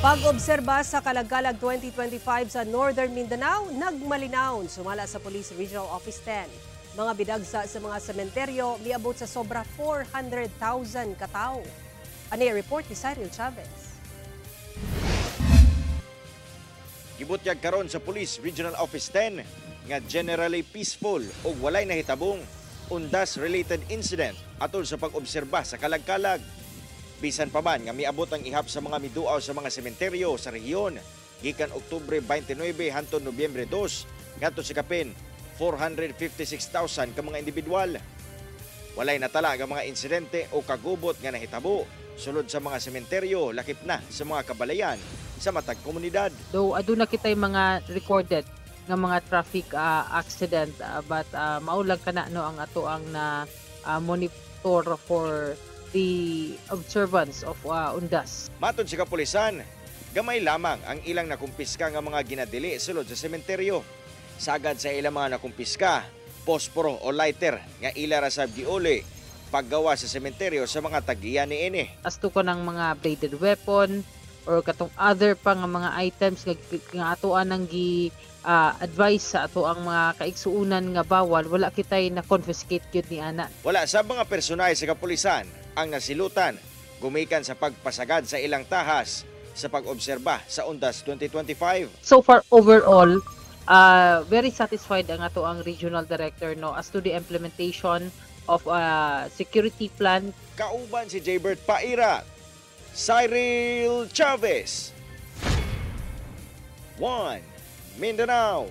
Pag-obserba sa Kalagkalag 2025 sa Northern Mindanao, nagmalinaw sumala sa Police Regional Office 10. Mga bidagsa sa mga sementeryo miabot sa sobra 400,000 katao. Ani report ni Cyril Chavez. Gibutyag karon sa Police Regional Office 10 nga generally peaceful ug walay nahitabong undas-related incident atol sa pag-obserba sa kalagkalag. Bisan pa man nga miabot ang ihap sa mga miduaw sa mga sementeryo sa rehiyon gikan Oktubre 29 hangtod Nobyembre 2 ngadto sa kapin 456,000 ka mga individual. Walay natala nga mga insidente o kagubot nga nahitabo sulod sa mga sementeryo, lakip na sa mga kabalayan sa matag komunidad. Though aduna kitay mga recorded nga mga traffic accident, but mao lang kana, no, ang ato ang na monitor for the observance of undas. Matod sa kapulisan, gamay lamang ang ilang nakumpiska nga mga ginadili sulod sa sementeryo. Sagad sa ilang mga nakumpiska, posporo o lighter nga ila ra sab giuli paggawa sa sementeryo sa mga tagiya niini. As to kanang mga bladed weapon or katong other pa nga mga items nga atoa nang gi advice sa ato ang mga kaigsuonan nga bawal, wala kitay na confiscate gyud ni ana. Wala sa mga personahe sa kapulisan ang nasilutan gumikan sa pagpasagad sa ilang tahas sa pag-obserba sa Undas 2025. So far, overall, very satisfied ang ato ang regional director, no, as to the implementation of security plan. Kauban si Jaybert Paira, Cyril Chavez. 1 Mindanao.